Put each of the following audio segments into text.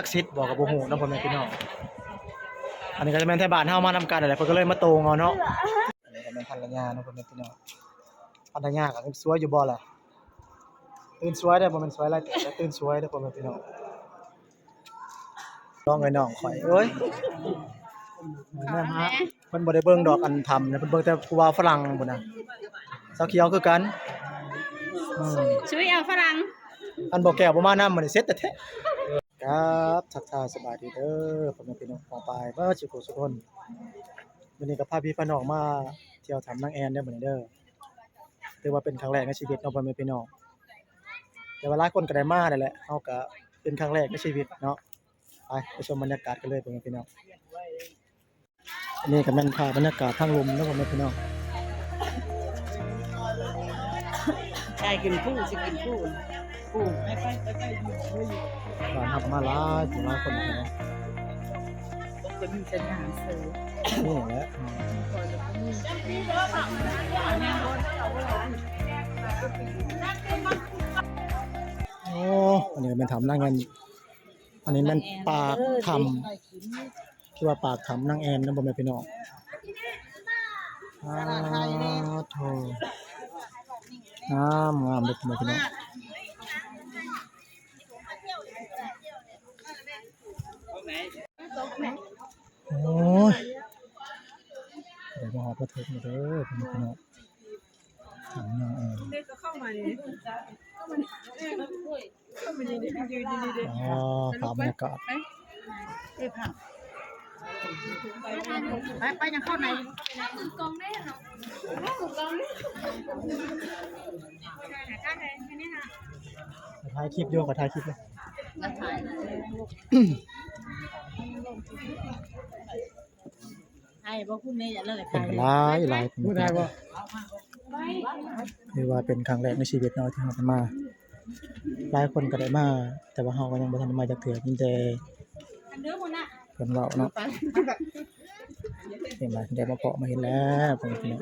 ສັກສິດບໍ່ກໍບໍ່ຮູ້ເນາະ ພໍ່ແມ່ພີ່ນ້ອງ. ອັນນີ້ກໍຈະແມ່ນໄທບ້ານເຮົາມານຳກັນນັ້ນແຫຼະ ເພິ່ນກໍເລີຍມາໂຕ່ງເອົາເນາະ. ອັນນີ້ກໍແມ່ນພັນລະຍາເນາະ ພໍ່ແມ່ພີ່ນ້ອງ. ພັນລະຍາກໍຍັງສວຍຢູ່ບໍ່ລະ? ຕື່ນສວຍເດີ້ ບໍ່ແມ່ນສວຍຫຼາຍແຕ່ຕື່ນສວຍເດີ້ ພໍ່ແມ່ພີ່ນ້ອງ. ລອງເອີຍນ້ອງຂ້ອຍເອີຍ ແມ່ນຫາ ເພິ່ນບໍ່ໄດ້ເບິ່ງດອກອັນຖ້ຳນະ ເພິ່ນເບິ່ງແຕ່ຜູ້ບ່າວຝຣັ່ງພຸ້ນນະ. ສາວຂຽວຄືກັນ ອືມ ຊຸຍເອົາຝຣັ່ງ ອັນບໍ່ແກ້ວບໍ່ມານຳ ມື້ນີ້ເສັດແທ້ໆ. ຄັບ ທັກທາຍສະບາຍດີເດີ້ ພໍ່ແມ່ພີ່ນ້ອງປ້ອງປາຍເບິດສູ່ຜູ້ສູ່ຄົນ. ມື້ນີ້ກໍພາພີ່ພານ້ອງມາທ່ຽວຖ້ຳນາງແອນເດີ້ ມື້ນີ້ເດີ້. ຖືວ່າເປັນຄັ້ງແລກໃນຊີວິດເນາະ ພໍ່ແມ່ພີ່ນ້ອງ ແຕ່ວ່າຫຼາຍຄົນກໍໄດ້ມາແລ້ວແຫຼະ ເຮົາກໍເປັນຄັ້ງແລກໃນຊີວິດເນາະ. ໄປ ໄປຊົມບັນຍາກາດກັນເລີຍ ພໍ່ແມ່ພີ່ນ້ອງ. ອັນນີ້ກໍແມ່ນພາບບັນຍາກາດທາງລຸ່ມເນາະ ພໍ່ແມ່ພີ່ນ້ອງ. ໃສ່ຂຶ້ນພູ ຊິຂຶ້ນພູ ພູ ໄປ ໄປ ໄປ ໄປ ຕ້ອນຮັບມາຫຼາຍຜູ້ຫຼາຍຄົນເນາະ. ບໍ່ເຄີຍມີເສັ້ນທາງເຊີ ນີ້ແຫຼະ ໂອ້ ອັນນີ້ແມ່ນຖ້ຳນາງແອນ ອັນນີ້ແມ່ນປາກຖ້ຳ ຄືວ່າປາກຖ້ຳນາງແອນນະ ພໍ່ແມ່ພີ່ນ້ອງ. ອ້າໂທ້ ງາມ ງາມເດີ້ ພໍ່ແມ່ພີ່ນ້ອງ. ໂອ້ຍ ໄດ້ມາຮອດມາເຖິງແລ້ວເດີ້ ພີ່ນ້ອງ. ທາງນອກ ເອີ ເດ້ ກໍເຂົ້າມານີ້ ເຂົ້າມານີ້ ເອີ ເຂົ້າມານີ້ ອໍ ພາບບັນຍາກາດ ໄປ ໄປ ຍັງເຂົ້າໃນ ຖືກອງເດ້ເນາະ ຖືກອງເດ້ ຖ່າຍຄລິບຢູ່ ກໍຖ່າຍຄລິບຢູ່. ໃຫ້ບໍ່ ຄຸນແມ່ ຢ່າເລີຍ ຄົນກໍຫຼາຍຫຼາຍ ຜູ້ໃດບໍ່ ຖືວ່າເປັນຄັ້ງແລກໃນຊີວິດເນາະ ທີ່ເຮົາໄດ້ມາ. ຫຼາຍຄົນກໍໄດ້ມາ ແຕ່ວ່າເຮົາກໍຍັງບໍ່ທັນໄດ້ມາຈັກເທື່ອ ມີແຕ່ເພິ່ນເວົ້າເນາະ. ເຫັນບໍ່ ໄດ້ມາເພາະມາເຫັນແລ້ວ ພໍ່ແມ່ພີ່ນ້ອງ.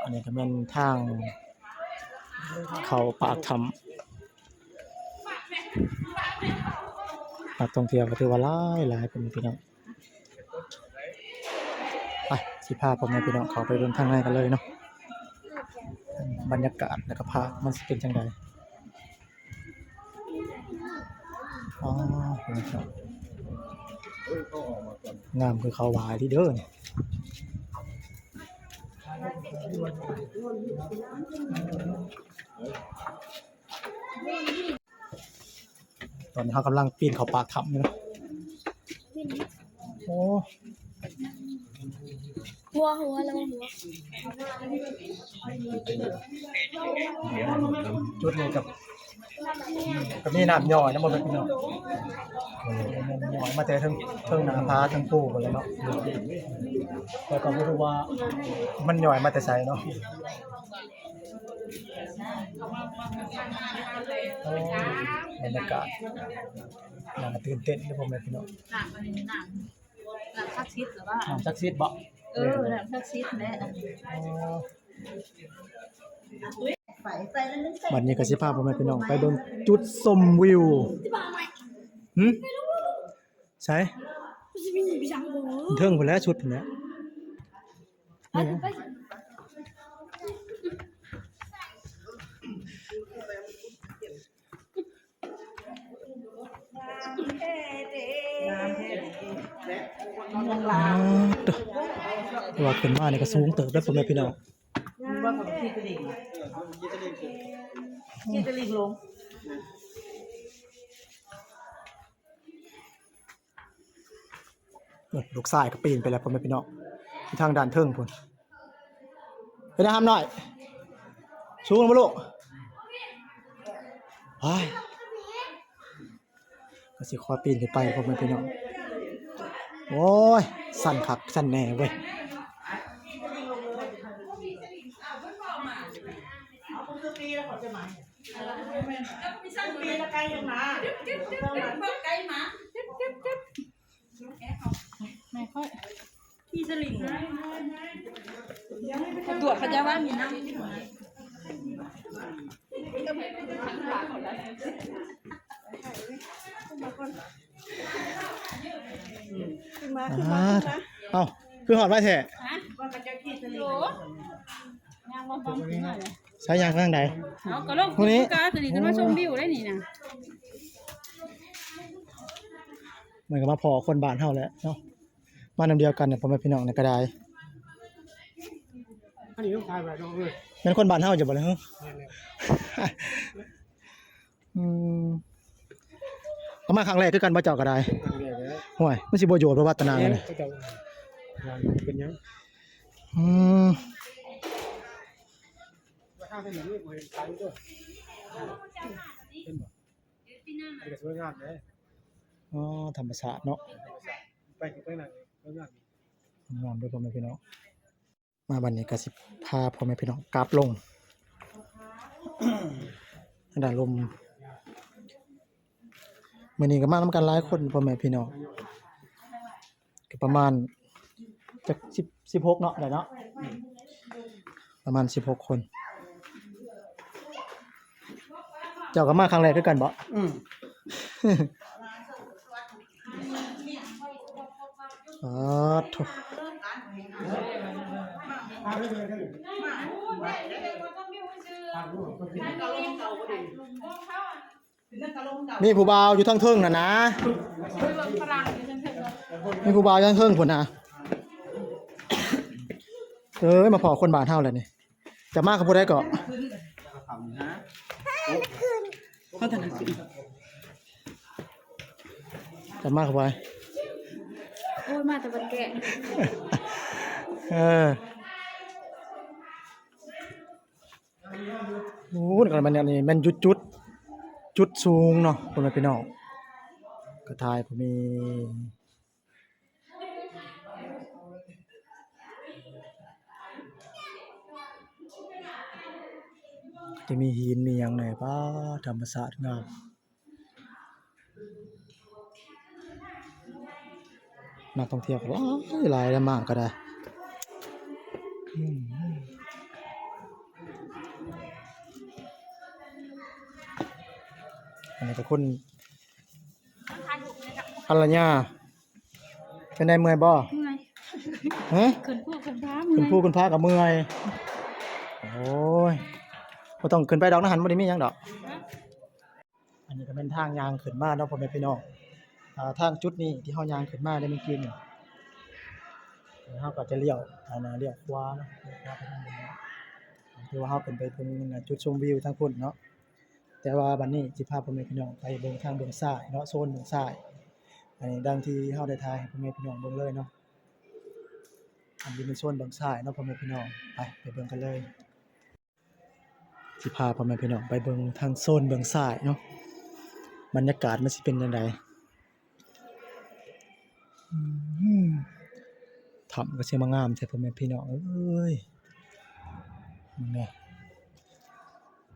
ອັນນີ້ກໍແມ່ນທາງເຂົ້າປາກຖ້ຳ ນັກທ່ອງທ່ຽວກໍຖືວ່າຫຼາຍຫຼາຍ ພໍ່ແມ່ພີ່ນ້ອງ. ໄປ ຊິພາພໍ່ແມ່ພີ່ນ້ອງເຂົ້າໄປເບິ່ງທາງໃນກັນເລີຍເນາະ ບັນຍາກາດ ແລ້ວກໍພາບມັນຊິເປັນຈັ່ງໃດ. ອໍ ງາມຄືເຂົາວ່າອີ່ຫຼີເດີ້ນີ້. ຕອນນີ້ເຮົາກຳລັງປີນເຂົ້າປາກຖ້ຳຢູ່ເນາະ. ໂອ້ ຫົວ ຫົວ ລະວັງຫົວ. ຈຸດນີ້ກໍ ກໍມີນ້ຳຍ້ອຍນຳ ພໍ່ແມ່ພີ່ນ້ອງ ຍ້ອຍມາແຕ່ເທິງ ເທິງໜ້າຜາ ເທິງພູພຸ້ນແຫຼະເນາະ ແຕ່ກໍບໍ່ຮູ້ວ່າມັນຍ້ອຍມາແຕ່ໃສເນາະ. ໂອ້ ບັນຍາກາດໜ້າຕື່ນເຕັ້ນເດີ້ ພໍ່ແມ່ພີ່ນ້ອງ. ນ້ຳອັນນີ້ນ້ຳ ນ້ຳສັກສິດຫຼືວ່າ ນ້ຳສັກສິດບໍ? ເອີ ນ້ຳສັກສິດແຫຼະ. ອໍ ບັດນີ້ກໍຊິພາພໍ່ແມ່ພີ່ນ້ອງໄປເບິ່ງຈຸດຊົມວິວ. ຫຶ? ໃສ? ເທິງພຸ້ນແຫຼະ ສຸດພຸ້ນແຫຼະ. ອໍ ໂທ້ ວ່າຂຶ້ນມານີ້ກໍສູງເຕີບເດີ້ ພໍ່ແມ່ພີ່ນ້ອງ. ໂອ້ ລູກຊາຍກໍປີນໄປແລ້ວ ພໍ່ແມ່ພີ່ນ້ອງ ຢູ່ທາງດ້ານເທິງພຸ້ນ. ເປັນຫຍັງຫຳນ້ອຍ? ສູງແລ້ວບໍ່ລູກ? ໂອ້ຍ ກໍຊິຄ່ອຍປີນຂຶ້ນໄປ ພໍ່ແມ່ພີ່ນ້ອງ. ໂອ້ຍ ຊັນຄັກຊັນແນ່ເວີຍ. ຕົວະເຂົາເຈົ້າວ່າມີນ້ຳ. ມາ ອ່າ ຂຶ້ນມາ ຂຶ້ນມາ ເອົ້າ ຄືຮອດໄວແທ້? ຮະ? ໂອ້ ຍ່າງມາຟັງເພິ່ນວ່າແຫຼະ ໃສຍ່າງໄປທາງໃດ? ເອົາ ກໍລົງ ຜູ້ນີ້ ຄືກາ ຕົວນີ້ຂຶ້ນມາຊົມວິວໄດ໋ນີ້ນະ ມັນກໍມາພໍ້ຄົນບ້ານເຮົາແຫຼະເນາະ ມານຳດຽວກັນນະ ພໍ່ແມ່ພີ່ນ້ອງນີ້ກໍໄດ້ ອັນນີ້ຕ້ອງຖ່າຍໄວ້ເນາະ ເອີ ແມ່ນຄົນບ້ານເຮົາຢູ່ບໍ່ລະ? ແມ່ນແຫຼະ. ອືມ ກໍມາຄັ້ງແລກຄືກັນບໍ່ເຈົ້າກໍໄດ້? ຄັ້ງແລກແລ້ວ. ໂອ້ຍ ມັນຊິບໍ່ໂຫຍດບໍ່ວັດຕະນາ ເອີ ນີ້ ເຂົາເຈົ້າວ່າເປັນຫຍັງ? ອືມ ເຫັນບໍ່? ມັນກໍສວຍງາມເດ້. ອໍ ທຳມະຊາດເນາະ. ໄປ ໄປນັ້ນ ສວຍງາມ. ງາມເດີພໍ່ແມ່ພີ່ນ້ອງ. ມາບັດນີ້ກໍຊິພາພໍ່ແມ່ພີ່ນ້ອງກັບລົງ ທາງດ້ານລຸ່ມ. ມື້ນີ້ກໍມານຳກັນຫຼາຍຄົນ ພໍ່ແມ່ພີ່ນ້ອງ ກໍປະມານຈັກສິບ ສິບຫົກເນາະ ໄດ້ເນາະ ປະມານສິບຫົກຄົນ. ເຈົ້າກໍມາຄັ້ງແລກຄືກັນບໍ່? ອືມ. ອາ ໂທ້ ມີຜູ້ບ່າວຢູ່ທາງເທິງນັ້ນນະ ມີຜູ້ບ່າວຢູ່ທາງເທິງພຸ້ນນະ. ເອີຍ ມາພໍ້ຄົນບ້ານເຮົາແລ້ວນີ້. ຈະມາກັບຜູ້ໃດເກາະ? ຈະມາກັບໃຜ? ໂອ້ຍ ມາແຕ່ບ້ານແກ້ງ. ເອີ ໂອ້ ນີ້ກໍແມ່ນ ອັນນີ້ແມ່ນຈຸດ ຈຸດ ຈຸດສູງເນາະ ພໍ່ແມ່ພີ່ນ້ອງ ກະຖ່າຍກໍມີ. ຈະມີຫີນມີຫຍັງແດ່ ປ້າ ທຳມະຊາດງາມ. ນັກທ່ອງທ່ຽວກໍຫຼາຍ ຫຼາຍແລ້ວ ມາກໍໄດ້. ອືມ ອັນນີ້ກໍຄົນ ພັນລະຍາ ເປັນໃດ ເມື່ອຍບໍ່? ເມື່ອຍ. ຮະ? ຂຶ້ນພູຂຶ້ນຜາເມື່ອຍ. ຂຶ້ນພູຂຶ້ນຜາກໍເມື່ອຍ. ໂອ້ຍ ບໍ່ຕ້ອງຂຶ້ນໄປດອກ ນະຫັ້ນບໍ່ໄດ້ມີຫຍັງດອກ. ຮະ? ອັນນີ້ກໍແມ່ນທາງຍ່າງຂຶ້ນມາເນາະ ພໍ່ແມ່ພີ່ນ້ອງ. ອ່າ ທາງຈຸດນີ້ທີ່ເຮົາຍ່າງຂຶ້ນມາໄດ້ເມື່ອກີ້ນີ້ ເຮົາກໍຈະລ້ຽວ ອັນນ່າ ລ້ຽວຂວາເນາະ ລ້ຽວຂວາໄປທາງນີ້ເນາະ. ຖືວ່າເຮົາຂຶ້ນໄປເບິ່ງຈຸດຊົມວິວທາງພຸ້ນເນາະ. ແຕ່ວ່າບັດນີ້ຊິພາພໍ່ແມ່ພີ່ນ້ອງໄປເບິ່ງທາງເບື້ອງຊ້າຍເນາະ ໂຊນເບື້ອງຊ້າຍ. ອັນນີ້ດັ່ງທີ່ເຮົາໄດ້ຖ່າຍໃຫ້ພໍ່ແມ່ພີ່ນ້ອງເບິ່ງເລີຍເນາະ. ອັນນີ້ເປັນໂຊນເບື້ອງຊ້າຍເນາະ ພໍ່ແມ່ພີ່ນ້ອງ. ໄປ ໄປເບິ່ງກັນເລີຍ. ຊິພາພໍ່ແມ່ພີ່ນ້ອງໄປເບິ່ງທາງໂຊນເບື້ອງຊ້າຍເນາະ ບັນຍາກາດມັນຊິເປັນຈັ່ງໃດ. ອືມ ຖ້ຳກໍຊິມາງາມແທ້ ພໍ່ແມ່ພີ່ນ້ອງເອີຍ. ເບິ່ງແດ່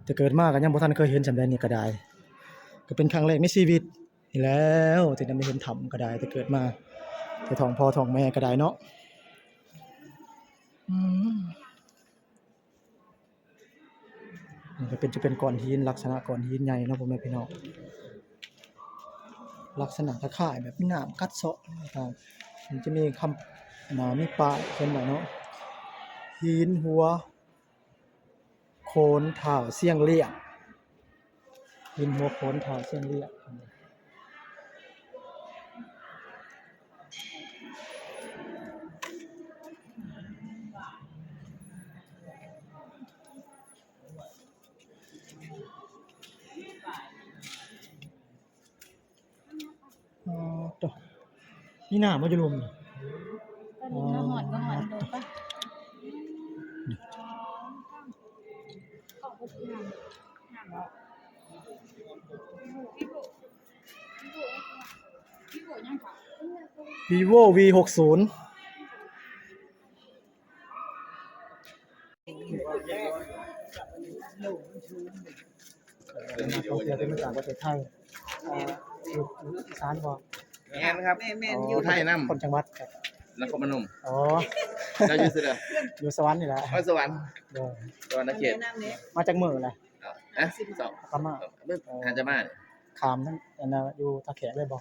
ແຕ່ເກີດມາກໍຍັງບໍ່ທັນເຄີຍເຫັນສ່ຳໃດ ນີ້ກໍໄດ້ ກໍເປັນຄັ້ງແລກໃນຊີວິດນີ້ແລ້ວ ທີ່ໄດ້ມາເຫັນຖ້ຳກໍໄດ້ ແຕ່ເກີດມາ ແຕ່ທ້ອງພໍ່ທ້ອງແມ່ກໍໄດ້ເນາະ. ອືມ ມັນກໍເປັນ ຈະເປັນກ້ອນຫີນ ລັກສະນະກ້ອນຫີນໃຫຍ່ເນາະ ພໍ່ແມ່ພີ່ນ້ອງ ລັກສະນະຄ້າຍໆແບບມີນ້ຳກັດເຊາະ ແລ້ວກໍມັນຈະມີຄຳ ອ່າ ມີປ້າຍຂຽນໄວ້ເນາະ ຫີນຫົວໂຂນທ້າວຊຽງລ້ຽງ. ຫີນຫົວໂຂນທ້າວຊຽງລ້ຽງ. ອໍ ໂຕ ມີນ້ຳບໍ່ຢູ່ລຸ່ມ? ຕອນນີ້ມາຮອດກໍຮອດໂຕປະ. ວິໂວ ວີຫົກສິບ. ນັກທ່ອງທ່ຽວທີ່ມາຈາກປະເທດໄທ ເອີ ຢູ່ ຢູ່ອີສານບໍ່? ແມ່ນຄັບ ແມ່ນໆ ອໍ ຢູ່ໄທນຳ ຄົນຈັງຫວັດ ນະຄອນພະນົມ. ອໍ ເຈົ້າຢູ່ໃສລະ? ຢູ່ສະຫວັນນີ້ລະ. ອໍ ສະຫວັນ ໂດຍ ສະຫວັນນະເຂດ. ມາຈັກມື້ລະ? ຮະ? ປະມານ ຫາຈະມາ ຂ້າມນັ້ນ ອັນນ່າ ຢູ່ທ່າແຂກເລີຍບໍ່?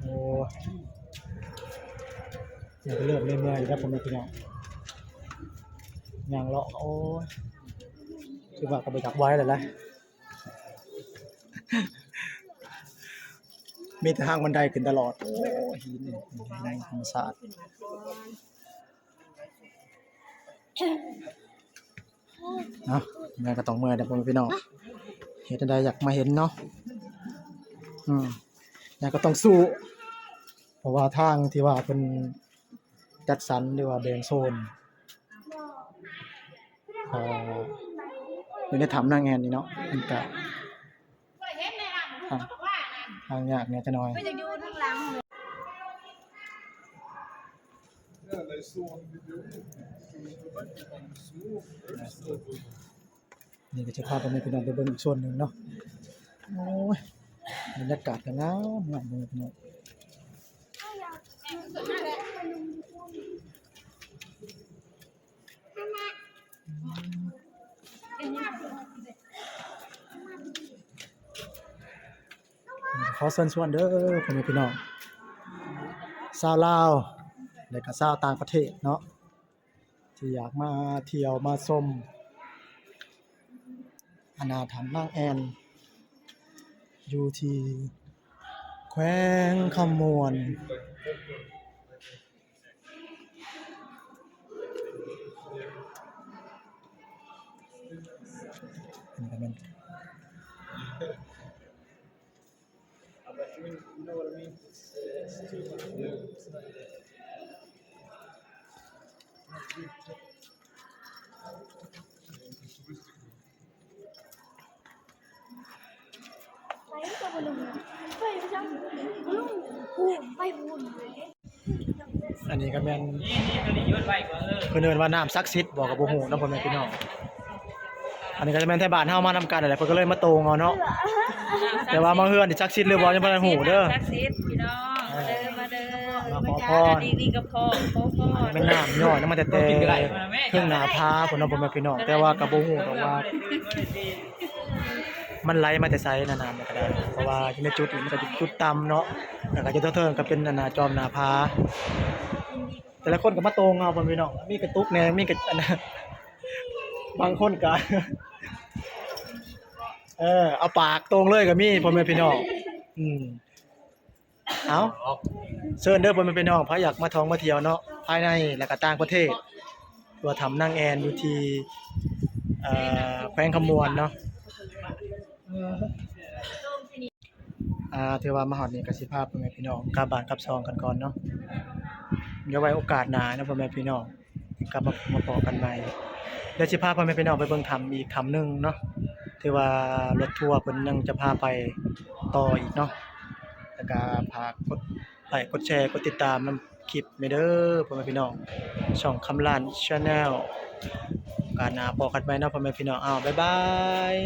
ໂອ້ ຍັງເລີ່ມເມື່ອຍໆຢູ່ເດີພໍ່ແມ່ພີ່ນ້ອງ ຍ່າງເລາະ ໂອ້ຍ ຄືວ່າກໍບໍ່ຢາກໄຫວແລ້ວລະ ມີແຕ່ທາງບັນໄດຂຶ້ນຕະຫຼອດ ໂອ້ຍ ຫີນ ຫີນທຳມະຊາດ. ເນາະ ຍັງກໍຕ້ອງເມື່ອຍເດີພໍ່ແມ່ພີ່ນ້ອງ ເຮັດຈັ່ງໃດຢາກມາເຫັນເນາະ ອືມ ຍັງກໍຕ້ອງສູ້ ເພາະວ່າທາງທີ່ວ່າເພິ່ນຈັດສັນ ຫຼືວ່າແບ່ງໂຊນ ເອີ ຢູ່ໃນຖ້ຳນາງແອ່ນນີ້ເນາະ ມັນກະ ທາງ ທາງຍາກແດ່ຈັກໜ່ອຍ ນີ້ກໍຈະພາພໍ່ແມ່ພີ່ນ້ອງໄປເບິ່ງອີກສ່ວນໜຶ່ງເນາະ ໂອ້ຍ ບັນຍາກາດກໍງາມໆ ເດີພີ່ນ້ອງ. ຂໍເຊີນຊວນເດີພໍ່ແມ່ພີ່ນ້ອງ ຊາວລາວ ແລະກະຊາວຕ່າງປະເທດເນາະ ທີ່ຢາກມາທ່ຽວມາຊົມ ອານາຖຳນາງແອ່ນ ຢູ່ທີ່ແຂວງຄຳມ່ວນ. ອັນນີ້ກໍແມ່ນ ອັນນີ້ກໍແມ່ນ ເພິ່ນເອີ້ນວ່ານ້ຳສັກສິດບໍ ກໍບໍ່ຮູ້ເນາະ ພໍ່ແມ່ພີ່ນ້ອງ. ອັນນີ້ກໍຈະແມ່ນໄທບ້ານເຮົາມານຳກັນນັ້ນແຫຼະ ເພິ່ນກໍເລີຍມາໂຕ່ງເອົາເນາະ ແຕ່ວ່າມາເຮືອນນີ້ສັກສິດຫຼືບໍ່ຍັງບໍ່ທັນຮູ້ເດີ ສັກສິດພີ່ນ້ອງ ເອີ ມາເດີ ມາເດີ ມາຂໍພອນ ດີໆກໍພໍ ຂໍພອນ ແມ່ນນ້ຳຍ້ອຍນຳມາແຕ່ ແຕ່ເທິງໜ້າຜາພຸ້ນເນາະ ພໍ່ແມ່ພີ່ນ້ອງ ແຕ່ວ່າກໍບໍ່ຮູ້ດອກວ່າມັນໄຫຼມາແຕ່ໃສນະ ນ້ຳນີ້ກໍໄດ້ ເພາະວ່າຢູ່ໃນຈຸດນີ້ມັນກໍຈຸດຕ່ຳເນາະ ແລ້ວກໍຢູ່ເທິງໆກໍເປັນອັນນ່າຈອມໜ້າຜາ. ແຕ່ລະຄົນກໍມາໂຕ່ງເອົາ ພໍ່ແມ່ພີ່ນ້ອງ ມີກະຕຸກແດ່ ມີກະ ອັນ ບາງຄົນກໍ ເອີ ເອົາປາກໂຕ່ງເລີຍກໍມີ ພໍ່ແມ່ພີ່ນ້ອງ ອືມ ເອົາ ເຊີນເດີ ພໍ່ແມ່ພີ່ນ້ອງ ໃຜຢາກມາທ່ອງມາທ່ຽວເນາະ ພາຍໃນ ແລະກະຕ່າງປະເທດ ວ່າຖ້ຳນາງແອ່ນຢູ່ທີ່ ເອີ ແຂວງຄຳມ່ວນເນາະ. ອ່າ ຖືວ່າມາຮອດນີ້ກໍຊິພາພໍ່ແມ່ພີ່ນ້ອງກັບບ້ານກັບຊ່ອງກັນກ່ອນເນາະ ດຽວໄວ້ໂອກາດໜ້າເນາະ ພໍ່ແມ່ພີ່ນ້ອງ ກັບມາ ມາພໍ້ກັນໃໝ່ ດຽວຊິພາພໍ່ແມ່ພີ່ນ້ອງໄປເບິ່ງຖ້ຳອີກຖ້ຳໜຶ່ງເນາະ ຖືວ່າລົດທົວເພິ່ນຍັງຈະພາໄປຕໍ່ອີກເນາະ ແລ້ວກໍຝາກກົດໄລ້ ກົດແຊ ກົດຕິດຕາມນຳ ຄລິບນີ້ເດີ ພໍ່ແມ່ພີ່ນ້ອງ ຊ່ອງຄຳລ້ານ Channel ໂອກາດໜ້າພໍ້ກັນໃໝ່ເນາະ ພໍ່ແມ່ພີ່ນ້ອງ ອ້າວ ບາຍບາຍ.